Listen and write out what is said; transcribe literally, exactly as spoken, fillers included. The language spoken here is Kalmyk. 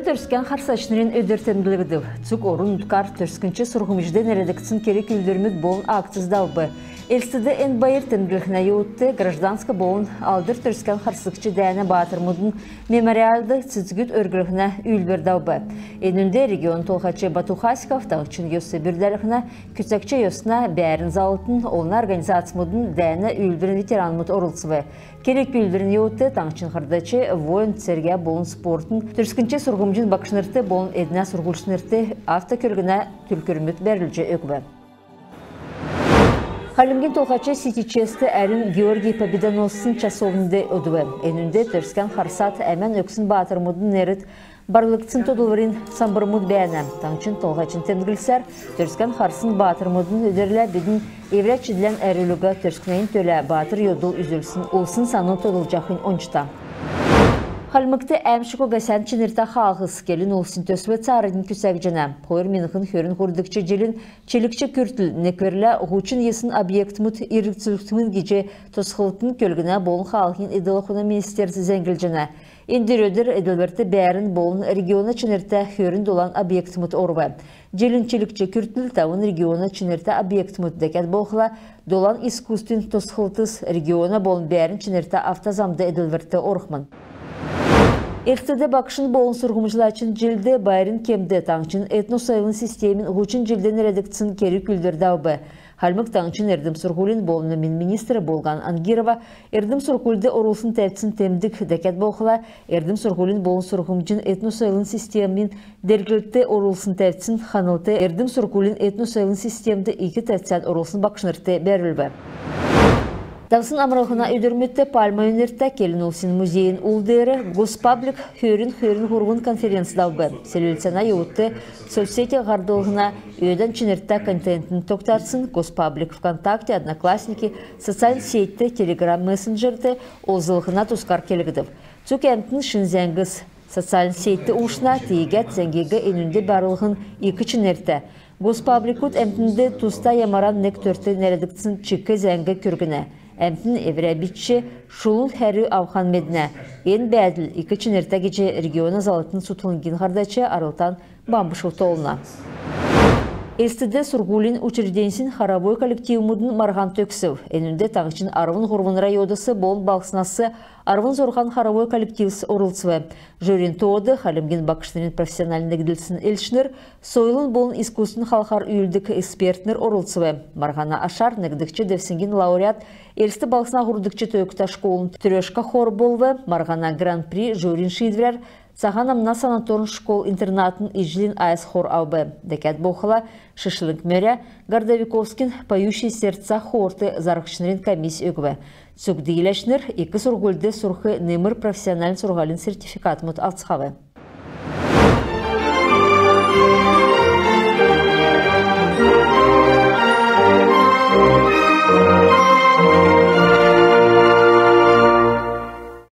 Төрскән харсачнрин өдр темдглгдв. Цуг орн-нутгар төрскнч сурһмҗд нерәдгдсн керг-үүлдврмүд болн акцс давв. Элстд эн байр темдглһнә йовудт гражданск болн Алдр Төрскән харсгч дәәнә баатрмудын мемориалд цецгүд өрглһнә үүлдвр давв. Энүнд региона толһач Бату Хасиков таңһчин йос бүрдәлһнә, күцәгч йосна, бәәрн заллтын, олна организацмудын, дәәнә үүлдврин ветеранмуд орлцв. Керг-үүлдврин йовудт таңһчин һардач военн цергә болн спортын, төрскнч сурһмҗин багшнрт болн эднә сурһульчнрт автокөлгнә түлкүрмүд бәрүлҗ өгв. Хальмгин толһач Сити-Чест әрүн Георгий Победоносцин часовньд одв. Энүнд Төрскән харсад әмән өгсн баатрмудын нерд барлгдсн тодлврин самбрмуд бәәнә. Таңһчин толһачин темдглсәр, Төрскән харсн баатрмудын өдрлә бидн эврә чидлән әрвллго, төрскнәннь төлә баатр йовдл үзүлсн улсин санл тодлҗахнь ончта. Хальмгт «Әәмшг уга сән чинртә хаалһс» келн-улсин төсв цааранднь күцәгдҗәнә. Хойр миңһн хөрн һурвдгч җилин чилгч күртл некврлә һучн йисн объектмуд ирлцүлгдхмн гиҗ тосхлтын, көлгнә болн хаалһин эдл-ахун министерств зәңглҗәнә. Эндр өдр эдлврт бәәрн болн региона чинртә хөрн долан объектмуд орв. Җилин чилгч күртл тавн региона чинртә объектмуд, дәкәд болхла долан искусственн тосхлтс региона болн бәәрн чинртә автозамд эдлврт орхмн. Элстд багшин болн сурһмҗләчин җилд байрин кемд таңһчин этносойлын системин һучн җилд нерәдгдсн керг-үүлдвр давв. Хальмг Таңһчин эрдм-сурһулин болн номин министр Болһан Ангирова эрдм-сурһульд орулсн тәвцин темдг, дәкәд болхла эрдм-сурһулин болн сурһмҗин этносойлын системин делгрлтд орулсн тәвцин ханлт эрдм-сурһулин этносойлын системд ик тәвцән орулсн багшнрт бәрүлв. Давсн амрлһна өдрмүдт Пальмовин нертә келн-улсин музейин ул деер «Госпаблик хөрн хөрн һурвн» конференц давв. Селвлцәнә йовудт соцсеть һардлһна өөдән чинртә контентин тогтацин. «Госпаблик» ВКонтакте, Одноклассники социальн сетьд, Telegram мессенджерт олзллһна тускар келгдв. Цуг әмтн шин зәңгс социальн сетьд умшна, тиигәд зәңгиг энүнд барллһн ик чинртә. «Госпабликуд» әмтнд туста ямаран нег төрт нерәдгдсн чик зәңг күргнә. Әмтн эврә бичгт шулун хәрү авхан меднә. Эн бәәдл ик чинртә гиҗ региона заллтын сутлнгин һардач Арлтан Бамбушев тоолна. Элстд сурһулин учрежденьсин хоровой коллективмудын марһан төгсв. Энүнд таңһчин арвн һурвн районас болн балһснас арвн зурһан хоровой коллективс орлцв. Жюрин тоод Хальмгин багшнрин профессиональн негдлтин элчнр, сойлын болн искусствин халхар үүлддг экспертнр орлцв. Марһана ашар негдгч девсңгин лауреат Элст балһсна һурвдгч тойгта школын «Трёшка» хор болв. Марһана гран-при жюрин шиидврәр Цаһан Амна санаторн школ-интернатын «Иҗлин айс» хор авв. Дәкәд болхла шишлң мөрә Городовиковскин «Поющие сердца» хорт зарһчнрин комисс өгв. Цуг дииләчнр ик сурһульд сурх немр профессиональн сурһулин сертификатмуд авцхав.